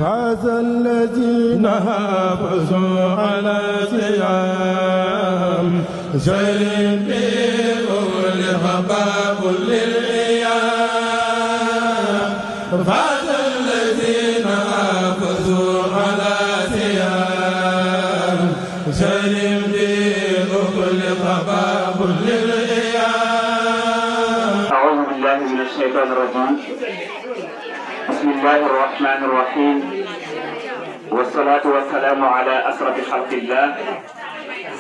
فاز الذين حافظوا على صيام شيء لحباب للأيام فاز الذين حافظوا على صيام شيء لحباب للأيام. أعوذ بالله من الشيطان الرجيم. بسم الله الرحمن الرحيم، والصلاة والسلام على أشرف خلق الله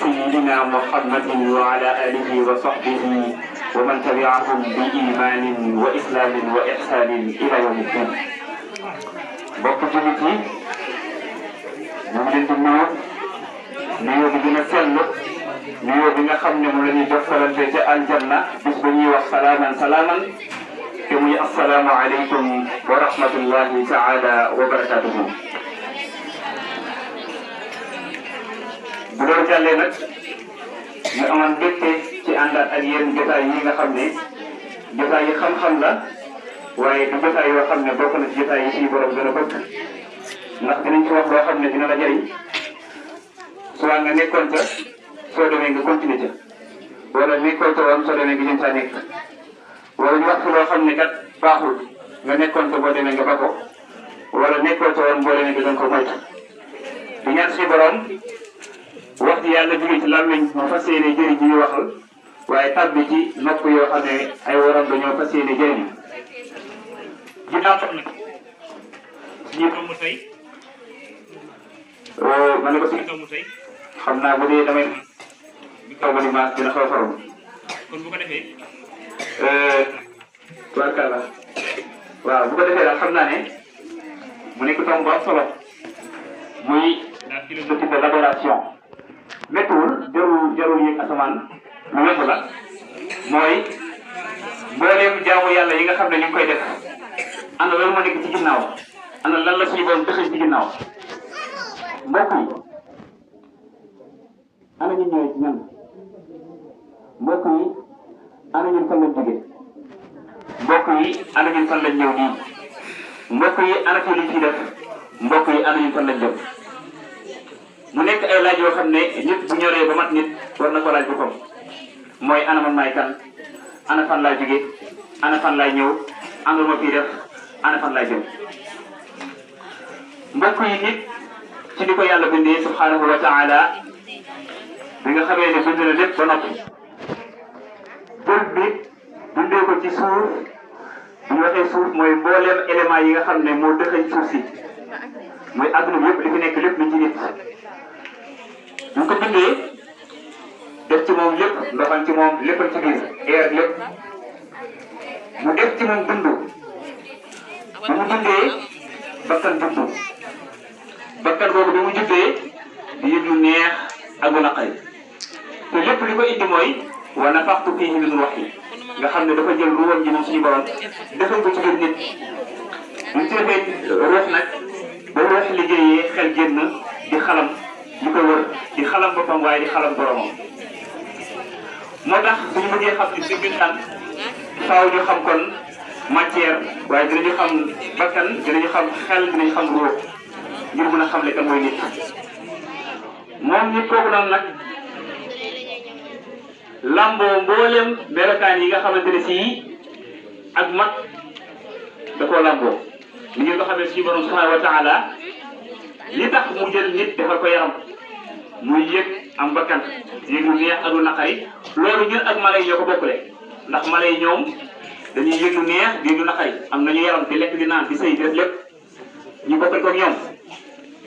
سيدنا محمد وعلى آله وصحبه ومن تبعهم بإيمان وإسلام وإحسان إلى يوم الدين. bokk jullit yi ñu ngi leen di nuyu nuyoo bi gën a sell nuyoo bi nga xam ne moom la ñuy jokkalante ca aljanna bis ba ñuy wax salaaman salaaman te muy assalaamu aleykum wa rahmatullahi taala wa barakatuhu. bu loolu jàllee nag ñu amoon mbégte ci àndaat ak yéen jotaay yi nga xam ne jotaay yi xam-xam la waaye du jotaay yoo xam ne bokk na ci jotaay yi suñu borom gën a bëgg ndax dinañ ci wax loo xam ne dina la jëriñ soit nga nekkoon ca soo demee nga continuer ca wala nekkoon ca woon soo demee nga jëm saa nekk wala ñu wax fi loo xam ne kat baaxul nga nekkoon ca boo demee nga ba ko wala nekkoon ca woon boo demee nga doon ko moytu di ñaan suñu borom wax ji yàlla jóge ci làmmiñ mu fas yéene jëriñ ñuy waxal waaye tàbbi ci nopp yoo xam ne ay waram dañoo fas yéene jëriñ ginnaaw tax nag suñu tomb tey ma ne ko suñu tomb tey xam naa bu dee damay bi kaw ma ni maas dina xaw a faram kon bu ko defee tubaarkàlla waaw bu ko defee daal xam naa ne mu nekk tomb bu am solo muy la philosophie de l'adoration méttiwul jarul yéeg asamaan lu yomb la mooy mbooleem jaamu yàlla yi nga xam ne ñu ngi koy def ana lan moo nekk ci ginnaaw ana lan la suñu borom dëxëñ ci ginnaaw mbokk yi ana ñu ñëwee ci ñan mbokk yi ana ñun fan lañ jógee mbokk yi ana ñun fan lañ ñëw nii mbokk yi ana fi luñ ciy def mbokk yi ana ñun fan lañ jëm mu nekk ay laaj yoo xam ne nit bu ñoree ba mat nit war na ko laaj boppam mooy ana man maay kan ana fan laa jóge ana fan laay ñëw ana lu ma fii def ana fan laay jëm mbokk yi nit ci ni ko yàlla bindee subhanahu wa taala bi nga xamee ne bind na lépp ba noppi jël bi bindee ko ci suuf bu ñu waxee suuf mooy mbooleem élément yi nga xam ne moo dëxañ suuf si mooy adduna bi yëpp li fi nekk lépp lu ci nit ñu ko bindee def ci moom lépp ndoxal ci moom léppal ci biir air lépp mu def ci moom dund bu mu dundee bakkan juddu bakkan boobu bi mu juddee di yëg lu neex ak lu naqari te lépp li ko indi mooy wa nafaxtu fiihi min ruuhi nga xam ne dafa jël ruuxam ji moom suñu borom defal ko ci biir nit ñu ci defee ruux nag ba ruux liggéeyee xel génn di xalam li ko wër di xalam boppam waaye di xalam boromam moo tax suñu bëggee xam ni dëggantaan faaw ñu xam kon matière waaye dinañu xam bakkan dinañu xam xel dinañu xam ruux ngir mën a xam le kan mooy nit moom nit kooku noonu nag lamboo mboolem melokaan yi nga xamante ne sii ak mat da koo lamboo ni ngeen ko xamee suñu borom subhanahu wa taala li tax mu jël nit defal ko yaram muy yëg am bakkan yëg lu neex ak lu naqari loolu ñun ak mala yi ñoo ko bokkule ndax mala yi ñoom dañuy yëg lu neex di yëg lu naqari am nañu yaram di lekk di naan di sëy def lépp ñu bokkal ko ñoom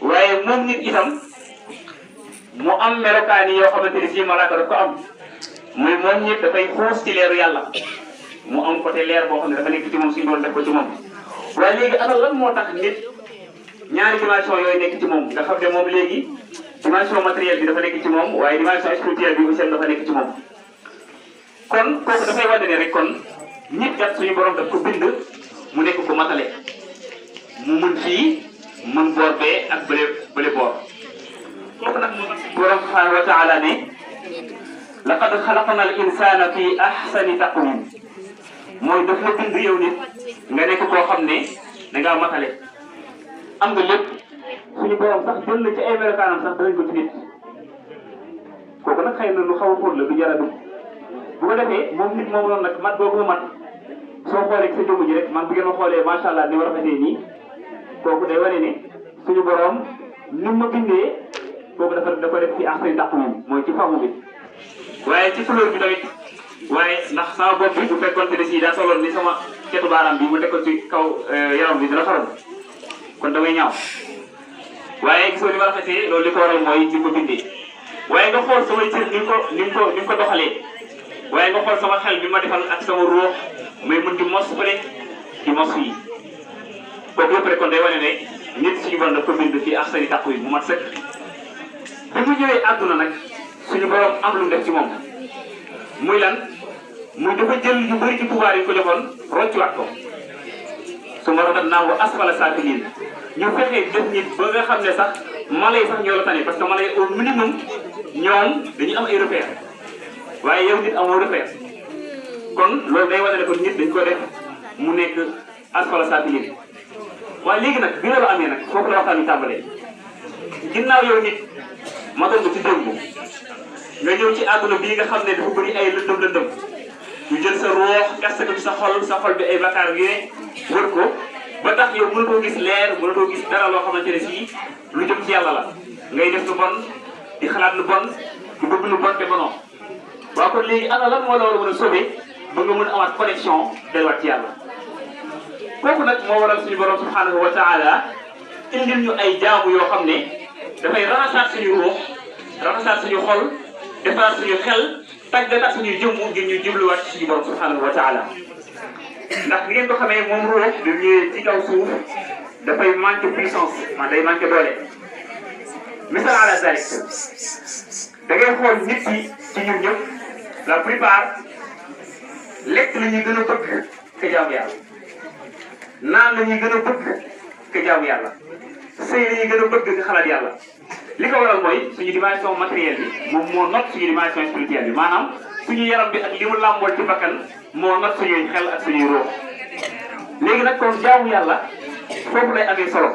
waaye moom nit itam mu am melokaan yi yoo xamante ni fii malaaka daf ko am muy moom nit dafay xuus ci leeru yàlla mu am côté leer boo xam ne dafa nekk ci moom suñu doon def ko ci moom waaye léegi ana lan moo tax nit ñaari dimension yooyu nekk ci moom nga xam ne moom léegi dimension matérielle bi dafa nekk ci moom waaye dimension spirituelle bi aussi dafa nekk ci moom kon kooku dafay wane ne rek kon nit kat suñu borom daf ko bind mu nekk ko matale mu mën fii mën boor bee ak bële boor kooku nag moo tax borom subhanahu wa taala ne laqad xalaqna al insana fi ahsani taqwim mooy daf la bind yow nit nga nekk koo xam ne da ngaa matale am nga lépp suñu borom sax jël na ci ay melokaanam sax danañ ko ci nit kooku nag xëy na lu xaw a xóot la du jar a dugg bu ko defee moom nit moom noonu nag mat boobu mu mat soo xoolee sa jëmm ji rek man bu ngeen ma xoolee macha allah ni ma rafetee nii kooku day wane ne suñu borom ni ma bindee kooku dafa def ci axsani taqwiim mooy ci forme bi waaye ci couleur bi tamit waaye ndax sama bopp bi bu fekkoon ne si daa tolloon ni sama cetu baaraam bi mu teg ko ci kaw yaram bi dina faral kon damay ñaaw waaye gisoo ni ma rafetee loolu li ko waral mooy ni ma bindee waaye nga xool samay cër ni mu ko doxalee waaye nga xool sama xel bi ma defal ak sama ruux may mën di mos bële di mos fii kooku yëpp rek kon day wane ne nit suñu borom daf ko bind fii ahsani taqwiim mu mat sëkk bi mu ñëwee àdduna nag suñu borom am lu mu def ci moom muy lan muy dafa jël yu bëri ci pouvoir yi ko joxoon rocciwaat ko su ma rafet naa ko asfala saafiliin ñu fexee def nit ba nga xam ne sax mala yi sax ñoo la tane parce que mala yi au minimum ñoom dañuy am ay repères waaye yow nit amoo repère kon loolu day wane ne kon nit dañ ko def mu nekk asfala saafiliin waaye léegi nag bi loolu amee nag foofu la waxtaan wi tàmbalee ginnaaw yow nit ma doon ko ci démb nga ñëw ci àdduna bii nga xam ne dafa bëri ay lëndëm ñu jël sa roox gas ko ci sa xol bi ay bakkaar yu ne wër ko ba tax yow mënatoo gis leer mënatoo gis dara loo xamante ne sii lu jëm ci yàlla la ngay def lu bon di xalaat lu bon di bëgg lu bon te bonoo waaw kon léegi ana lan moo la war a mën a sauver ba nga mën a amaat connexion delluwaat ci yàlla kooku nag moo waral suñu borom subhanahu wa taala indil ñu ay jaamu yoo xam ne dafay raxasaat suñu ruux raxasaat suñu xol defaraat suñu xel tàggataat suñu jëmm ngir ñu jubluwaat ci suñu borom subhanahu wa taala ndax ni ngeen ko xamee moom ruux bi ñëwee ci kaw suuf dafay manqué puissance man day manqué doole misal ala zalik da ngay xool nit yi ci ñun ñëpp la plupart lekk la ñuy gën a bëgg ka jaamu yàlla naan la ñuy gën a bëgg ka jaamu yàlla sëy la ñuy gën a bëgg ka xalaat yàlla li ko waral mooy suñu dimension matérielle bi moom moo not suñu dimension spirituelle bi maanaam suñu yaram bi ak li mu làmbool ci bakkan moo not suñuy xel ak suñuy ruux léegi nag kon jaamu yàlla foofu lay amee solo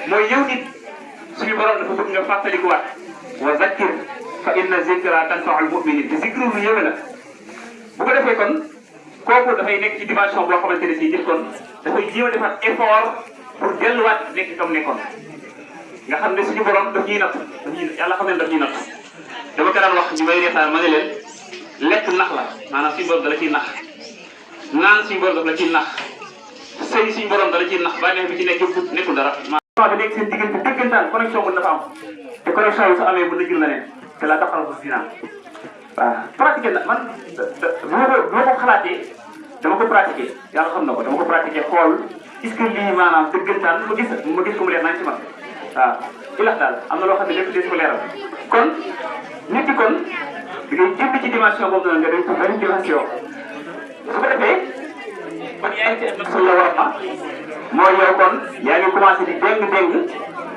mooy yow nit suñu borom dafa bëgg nga fàttalikuwaat wa zakkir fa inna zikra tanfa'ul mu'minin te zikru lu yëwe la bu ko defee kon kooku dafay nekk ci dimension boo xamante ne si nit kon dafay jéem a defaat effort pour delluwaat nekk comme nekkoon nga xam ne suñu borom daf ñuy natt yàlla xam ne daf ñuy natt dama ko daan wax ñu may reetaan ma ne leen lekk nax la maanaam suñu borom dala ciy nax naan suñu borom daf la ciy nax sëy suñu borom dala ciy nax bàyyi bi ci nekk yëpp nekkul dara maanaam nekk seen diggante dëggantaan connexion mën dafa am te connexion yi su amee mën na jël leneen te la taxaw ko dinaa waaw pratiqué na man bu ma ko xalaatee dama ko pratiqué yàlla xam na ko dama ko pratiqué xool est-ce que lii maanaam dëggantaan ma gis ko mu leer nañ ci man waaw ilax daal am na loo xam ne lépp des ko leeral kon nit ki kon da ngay jënd ci dimension boobu noonu nga dem ci benn dimension su ko defee kon yaa ngi ci nafsul lawwaama mooy yow kon yaa ngi commencé di déng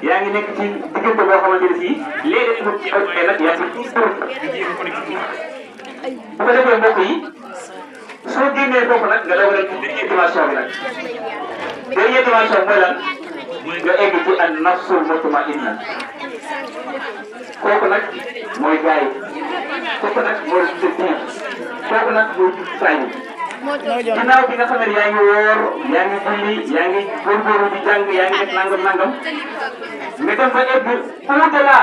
yaa ngi nekk ci diggante boo xamante ne sii léegi dañu ko ci ay nag yaa ngi ci bu ko defee mbokk yi soo génnee foofu nag nga doog a dem ci dernière dimension bi nag dernière dimension mooy lan nga egg ci an nafsul mutmainna kooku nag mooy gaay kooku nag mooy tuddee kooku nag mooy tudd saa yi ginnaaw bi nga xam ne yaa ngi woor yaa ngi julli yaa ngi góorgóorlu di jàng yaa ngi def nangam nga dem ba egg au-delà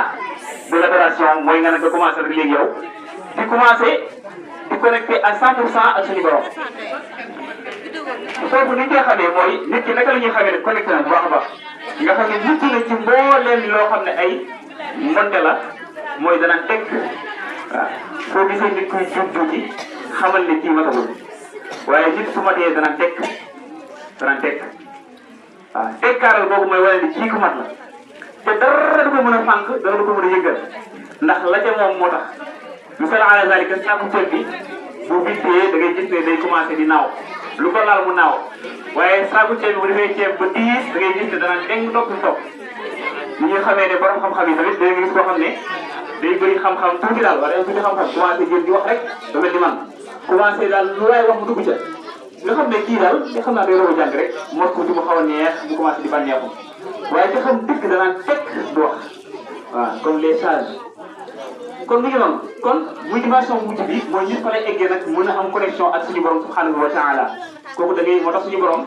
de l'adoration mooy nga ne nga commencé rek léegi yow di commencé di connecté à 100% ak suñu borom foofu ni ñu koy xamee mooy nit ki naka la ñuy xamee ne connecté na bu baax a baax nga xam ne nit ki la ci mbooleem loo xam ne ay mbonte la mooy dana teg waaw soo gisee nit kuy jub tuuti xamal ne kii matagul waaye nit su matee dana teg waaw tekkaaral boobu mooy wane ni kii ku mat la te dara du ko mën a fànq dara du ko mën a yëngal ndax la ca moom moo tax misal ala zalika saaku ceeb bi bu bittee da ngay gis ne day commencé di naaw lu ko laal mu naaw waaye saaku ceeb bi bu defee ceeb ba 10 da ngay gis ne dana deng topp ni ñuy xamee ne borom xam-xam yi tamit da ngay gis koo xam ne day bëri xam-xam tuuti daal wala tuuti xam-xam commencé jël di wax rek da mel ni man commencé daal lu waay wax mu dugg ca nga xam ne kii daal nga xam naa day roog a jàng rek mos ko ci mu xaw a neex mu commencé di bànneexu waaye ki xam dëgg danaan fekk du wax waaw comme les sages. kon mi ngi noonu kon muy dimension mujj bi mooy nit fa lay eggee nag mën a am connexion ak suñu borom subhanahu wa taala kooku da ngay moo tax suñu borom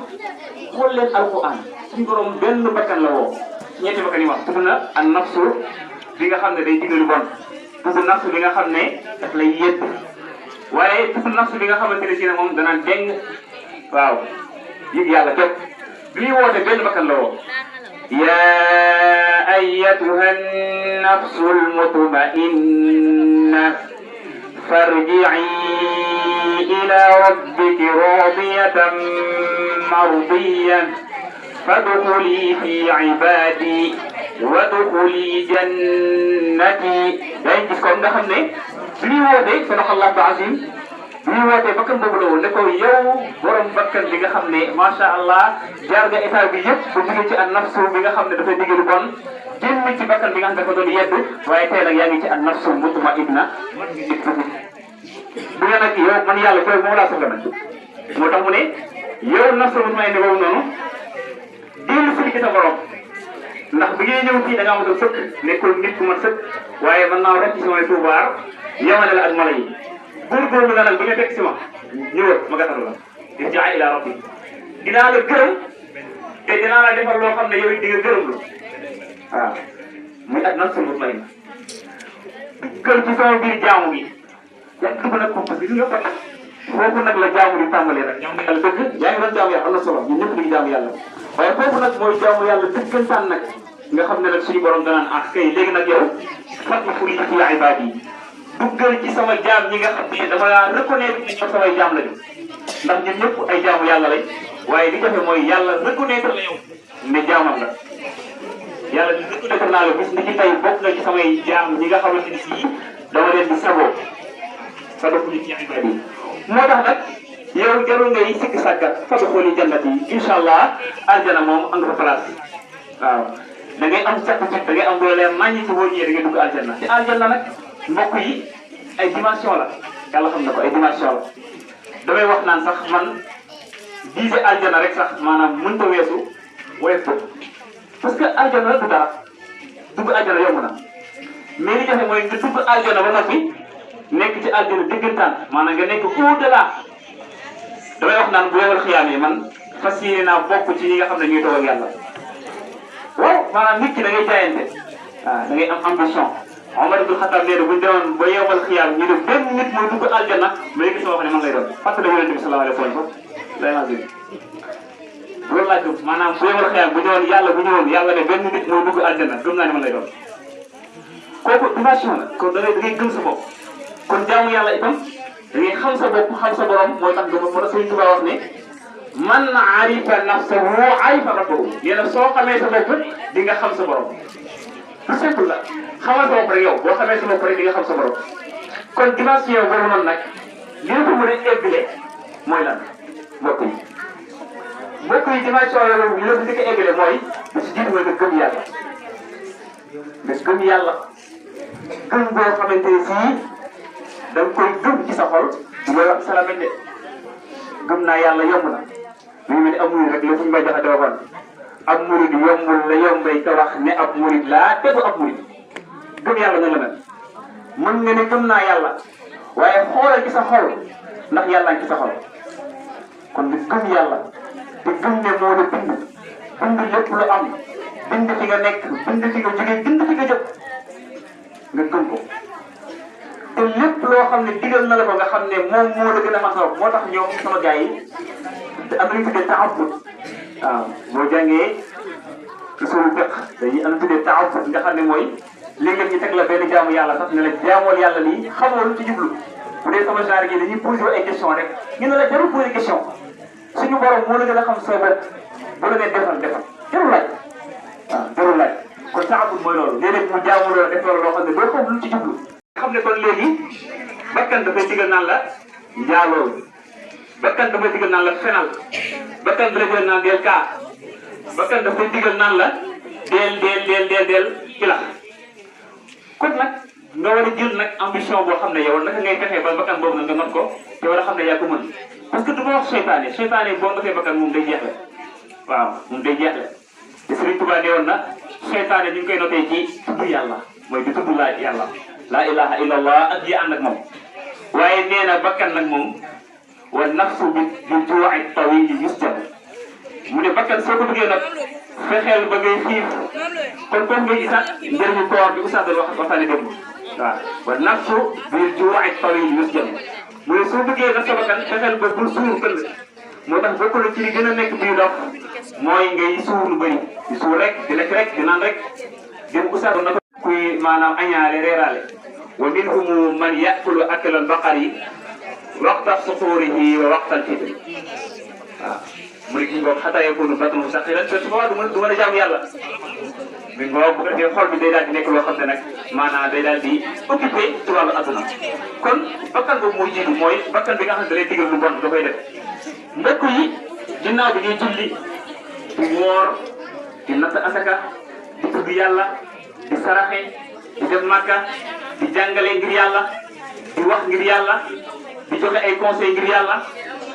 xool leen alquran suñu borom benn bakkan la woo ñeenti bakkan yi wax tudd na an nafsu bi nga xam ne day digal lu bon tudd nafsu bi nga xam ne daf lay yedd waaye tudd nafsu bi nga xamante ne si ne moom danaan deng waaw yëg yàlla képp bi ñuy woote benn bakkan la woo يا أيتها النفس المطمئنة فارجعي إلى ربك راضية مرضية فادخلي في عبادي وادخلي جنتي day gis ko nga xam ne bi ñuy woote sadaqallahu al-azim bi ñuy wootee bakkan boobu la woon ne ko yow borom bakkan bi nga xam ne macha allah jaar nga état bi yëpp ba jóge ci an nafsu bi nga xam ne dafay digal bon génn ci bakkan bi nga xam ne dafa doon yedd waaye tey nag yaa ngi ci an nafsu mutma'inna bu nga nag yow man yàlla koy moom laa soxla nag moo tax mu ne yow nafsu mutma'inna boobu noonu dellu si ci sa borom ndax bi ngay ñëw fii da nga amatul sëkk nekkul nit ku mat sëkk waaye mën naa rocc samay tuubaar yemale la ak mala yi góorgóorlu nga nag bi nga fekk si ma ñëwal ma gàttal la irji'i ila rabbi dinaa la gërëm te dinaa la defal loo xam ne yow it di nga gërëm lu waaw muy ak nafsul mutmainna duggal ci sama biir jaamu gi yàgg ba nag parce que gis nga foofu nag la jaamu di tàmbalee rek jaamu yàlla dëgg yaa ngi doon jaamu yàlla am na solo ñun ñëpp di jaamu yàlla waaye foofu nag mooy jaamu yàlla dëggantaan nag nga xam ne nag suñu borom danaan ah kay léegi nag yow fadkhuli fi ibaadi yi duggal ci sama jaam ñi nga xam ne dama laa reconnaître ni ñoom samay jaam lañu ndax ñun ñëpp ay jaamu yàlla lañ waaye li jafe mooy yàlla reconnaître la yow ne jaamam la yàlla di reconnaître naa la bis ni ci tey bokk nga ci samay jaam ñi nga xamante ni sii dama leen di sagoo fadkhuli fi ibaadi yi moo tax nag yow jarul ngay sikki sàkkat fadkhuli jannati yi incha allah aljana moom am nga fa place waaw da ngay am certitude da ngay am doole naññi ci wóor ñëwee da ngay dugg aljanna te aljanna nag mbokk yi ay dimension la yàlla xam na ko ay dimension la damay wax naan sax man visé aljanna rek sax maanaam mënta weesu woyof ko parce que aljanna du dara dugg aljanna yomb na mais li jafe mooy nga dugg aljanna ba noppi nekk ci aljanna diggantaan maanaam nga nekk au-delà damay wax naan bu yowal xiyaam yi man fas yéene naa bokk ci ñi nga xam ne ñuy toog ak yàlla waaw maanaam nit ki da ngay jaayante waaw da ngay am ambition Omar ibn Khattab nee na bu ñu demoon ba yowal xiyaam ñu ne benn nit mooy dugg aljanna mais gis nga wax ne man lay doon parce que Yonent bi sallallahu alayhi wa sallam lay nasir loolu laa gëm maanaam bu yowal xiyaam bu ñëwoon yàlla ne benn nit mooy dugg aljanna gëm naa ne man lay doon kooku dimension la kon da ngay gëm sa bopp kon jaamu yàlla itam da ngay xam sa bopp xam sa borom mooy tax nga moo tax Sëriñ Tuubaa wax ne man arifa nafsahu arifa rabbahu yéen a soo xamee sa bopp di nga xam sa borom lu simple la xamal sa bopp rek yow boo xamee sa bopp rek di nga xam sa borom kon dimension boobu noonu nag li nga ko mën a eggale mooy lan mbokk yi dimension yooyu li nga ko njëkk a eggale mooy li si jiitu mooy nga gëm yàlla mais gëm yàlla gëm boo xamante ne sii da nga koy gëm ci sa xol mooy wax salaam de gëm naa yàlla yomb na mu ngi mel ni ab murid rek la fu ñu may joxe waxoon ab murid yombul la yombay te wax ne ab murid laa tegu ab murid gëm yàlla nga la mel mën nga ne gëm naa yàlla waaye xoolal ci sa xol ndax yàlla ngi ci sa xol kon nga gëm yàlla te gëm ne moo la bind lépp lu am bind fi nga nekk bind fi nga jógee bind fi nga jëm nga gëm ko te lépp loo xam ne digal na la ko nga xam ne moom moo la gën a masoo moo tax ñoom sama gars yi am nañu tuddee ta'abbud waaw boo jàngee usul fiqh dañuy am tuddee ta'abbud nga xam ne mooy léeg-léeg ñu teg la benn jaamu yàlla sax ne la jaamool yàlla lii xamoo lu ci jublu bu dee sama genre gi dañuy posé ay question rek ñu ne la jarul posé question suñu borom moo la gën a xam sa bopp bu la nee defal jarul laaj waaw jarul laaj kon ta'abbud mooy loolu léeg-léeg mu jaamu loolu def loolu loo xam ne doo xam lu ci jublu xam ne kon léegi bakkan dafay digal naan la njaaloo bakkan dafay digal naan la fenal bakkan dafay digal naan del kaa bakkan dafay digal naan la del ilax kon nag nga war a jël nag ambition boo xam ne yow naka ngay fexee ba bakkan boobu nag nga not ko te war a xam ne yaa ko mën parce que du ma wax seytaane boo nga fee bakkan moom day jeexle waaw moom day jeexle te Serigne Touba ne woon na seytaane ñu ngi koy notee ci tudd yàlla mooy di tudd laa yàlla laa ilaha illallah ak yi ànd ak moom waaye nee na bakkan nag moom wa nafsu bi juu'i tawil yusjab mu ne bakkan soo ko bëggee nag fexeel ba ngay xiif kon kooku ngay gisaat njëriñu koor bi oustaz doon waxtaane démb waaw wa nafsu bi juu'i tawil yusjab mu ne soo bëggee nag sa bakkan fexeel ba bul suur këll moo tax bokk na ci li gën a nekk bii dox mooy ngay suur lu bëri di suur rek di lekk rek di naan rek dem oustaz na ko kuy maanaam añaale reeraale wa minhum man yakulu akla al-baqari waqta suxuurihi wa waqta al-fitri waaw mu ne ki ngoog xataa yakunu batnuhu saqiran te su boobaa du mën a jaamu yàlla mi ngoog bu ko defee xol bi day daal di nekk loo xam ne nag maanaam day daal di occupé ci wàllu adduna kon bakkan boobu mooy jiitu mooy bakkan bi nga xam ne da lay digal lu bon da koy def mbokk yi ginnaaw bi ñuy julli di woor di natt asaka di tudd yàlla di saraxe di dem Makka di jàngale ngir yàlla di wax ngir yàlla di joxe ay conseil ngir yàlla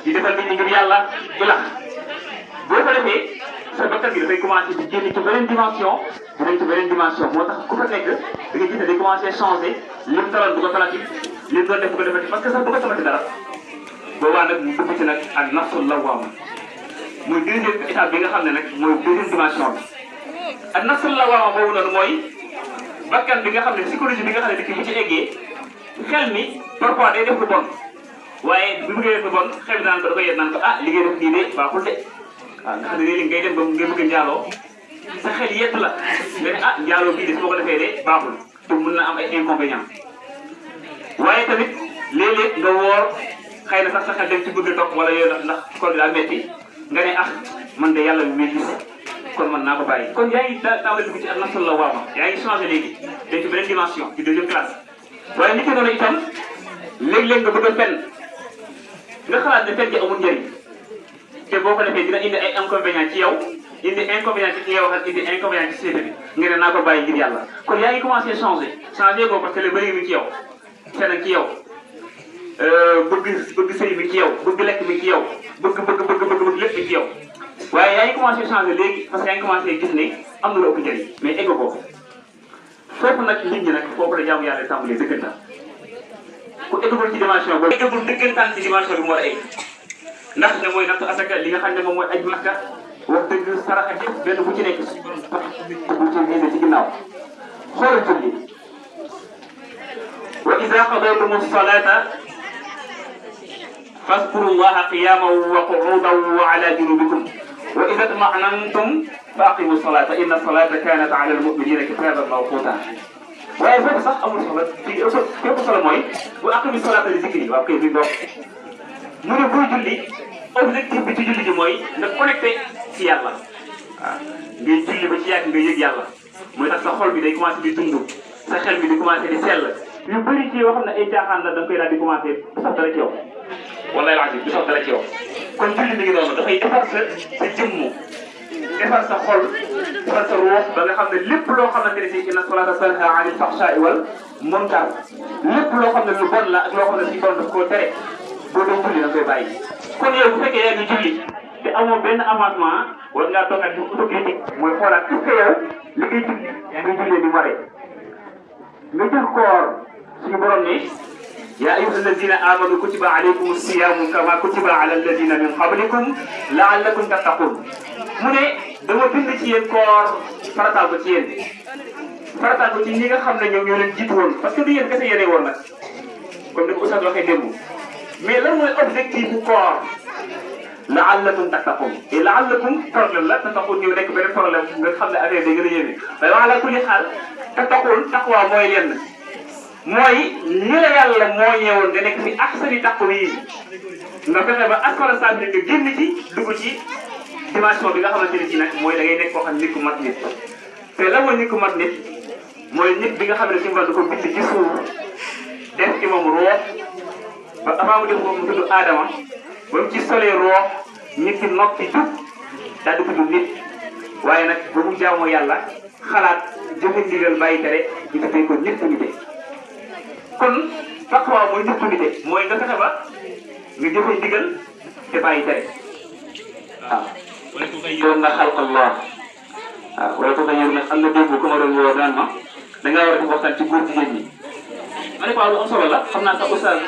di defal nit ñi ngir yàlla di lax boo ko defee sa bakkan bi dafay commencé di génn ci beneen dimension di dem ci beneen dimension moo tax ku fa nekk da nga gis ne day commencé changé lim taloon du ko talati lim doon def du ko defati parce que sax du ko tamati dara boobaa nag mu dugg ci nag ak nafsul lawaama muy deuxième étape bi nga xam ne nag mooy deuxième dimension bi ak nafsul lawaama boobu noonu mooy bakkan bi nga xam ne psychologie bi nga xam ne dëkk bu ci eggee xel mi parfois day def lu bon waaye bu bëggee def lu bon xel mi naan ko da koy yet naan ko ah li ngay def nii de baaxul de waaw nga xam ne léegi ngay dem ba ngay bëgg a njaaloo sa xel yett la nga ne ah njaaloo bii de su ma ko defee de baaxul te mën na am ay inconvénients waaye tamit léeg-léeg nga woor xëy na sax sa xel dem ci bëgg a toog wala yooyu ndax koor bi daa metti nga ne ah man de yàlla bi may gis kon man naa ko bàyyi kon yaa ngi tàmbali dugg ci ak nafsul lawaama yaa ngi changé léegi dem ci beneen dimension ci deuxième classe waaye nit ki noonu itam léeg-léeg nga bëgg a fen nga xalaat ne fen ji amul njëriñ te boo ko defee dina indi ay inconvénients ci yow indi inconvénients ci yow ak indi inconvénients ci société bi nga ne naa ko bàyyi ngir yàlla kon yaa ngi commencé changé ko parce que le bëri mi ci yow fen ak ci yow bëgg sëy bi ci yow bëgg lekk bi ci yow bëgg lépp bi ci yow waaye yaa ngi commencé changé léegi parce que yaa ngi commencé gis ne am na lu ëpp njëriñ mais egg ko foofu nag nit ñi nag foofu la jaamu yàlla tàmbalee dëggantaan ku eggagul ci dimension boobu eggagul dëggantaan ci dimension bi mu war a egg ndax ne mooy nattu asaka li nga xam ne moom mooy aj Makka wax dëgg saraxa yëpp benn bu ci nekk bu ci génne ci ginnaaw xoolal julli wa iza qadaytum as-salata fazkuru llaha qiyaman wa qu'udan wa ala junubikum wa iza itma'nantum fa aqimu as-salata inna as-salata kanat ala al-mu'minina kitaban mawquta waaye foofu sax amul solo fii fépp solo mooy bu aqimi as-salata li zikri waaw kay bi dox mu ne buy julli objectif bi ci julli ji mooy nga connecté ci yàlla waaw ngay julli ba ci yàgg nga yëg yàlla mooy tax sa xol bi day commencé di dund sa xel bi di commencé di sell yu bëri ci yoo xam ne ay caaxaan la da nga koy daal di commencé du sax dara ci yow wallahi laa du sax dara ci yow kon julli mi ngi noonu dafay defar sa jëmm defar sa xol defar sa ruux ba nga xam ne lépp loo xamante ne si inna salata tanha anil fahsha'i wal munkar lépp loo xam ne lu bon la ak loo xam ne si bon daf koo tere boo doon julli da koy bàyyi kon yow bu fekkee yaa ngi julli te amoo benn avancement war ngaa toog ak autocritique mooy xoolaat est-ce que yow li ngay julli yaa ngi jullee ni mu waree nga jël koor suñu borom ni yaa ayyuha alladina amanu kutiba alaykum siyamu kama kutiba ala alladina min qablikum laallakum tattaqun mu ne dama bind ci yéen koor farataal ko ci yéen farataal ko ci ñi nga xam ne ñoom ñoo leen jiitu woon parce que du yéen kese yéene woon nag comme ni ko Oustaz waxee démb mais lan mooy objectif bu koor laallakum tattaqun et laallakum problème la tattaqun ñëw nekk beneen problème nga xam ne affaire day gën a yéeme waaye wax la kulli xaal tattaqun taqwa mooy lenn mooy ñi la yàlla moo ñëwoon nga nekk fi ahsani taqwiim nga fexe ba askan saa bi nga génn ci dugg ci dimension bi nga xamante ne ci nag mooy da ngay nekk koo xam nit ku mat nit te la mooy nit ku mat nit mooy nit bi nga xam ne si mu ko bind ci suuf def ci moom roox ba avant mu def moom mu tudd Adama ba mu ci solee roox nit ki nokk ci jub daal di tudd nit waaye nag ba mu jaamoo yàlla xalaat jëfe ndigal bàyyi tere ñu tuddee ko nit ku nite kon taqwa mooy nit ku nite mooy nga fexe ba nga jëfe ndigal te bàyyi tere waaw. doon na xalq Allah waaw wala ko dañu nag am na dégg ku ma doon woo daan ma da ngaa war a def waxtaan ci góor jigéen ñi ma ne ko lu am solo la xam naa sax oustaz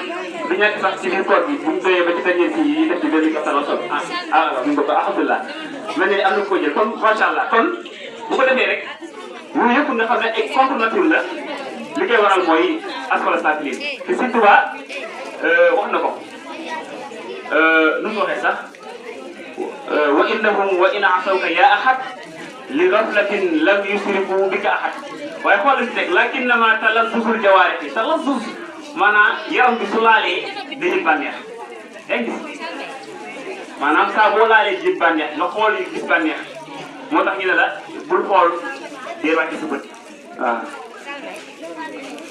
du ñàkk sax ci biir koor bi bu ñu doyee ba ci dernier kii yi def ci benn waxtaan am solo mu ngi ko alhamdulilah mel ni am na ko jël kon macha allah kon bu ko defee rek yooyu yëpp nga xam ne ay contre nature la li koy waral mooy asfala saafiliin te surtout wax na ko nu mu waxee sax wa innahum wa in asawka ya ahad li ghaflatin lam yusrifu bika ahad waaye xoolal ci rek lakinnama talazzusul jawaarih talazzuz maanaam yaram bi su laalee dañuy bànneex yaa ngi gis maanaam saa boo laalee ji bànneex nga xool yi gis bànneex moo tax ñu ne la bul xool dee wàcce sa bët waaw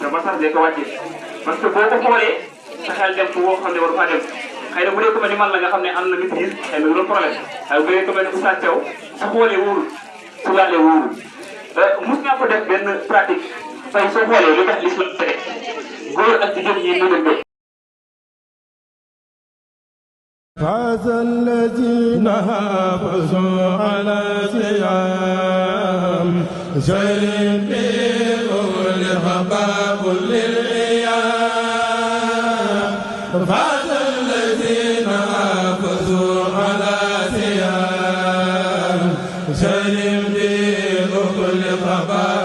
te ba sax dee ko wàcce parce que boo ko xoolee sa xel dem fu woo xam ne waru faa dem xëy na bu dee ko mel ni man la nga xam ne am na maîtrise xëy na du doon problème waaye bu dee ko mel ni Oustaz Thiaw su xoolee wóorul su laalee wóorul mus naa ko def benn pratique tey soo xoolee lu tax l'islam tere góor ak jigéen ñi ñu leen هذا الذين حافظوا على صيام شهر لحباب للأيام هذا الذين حافظوا على صيام شهر لحباب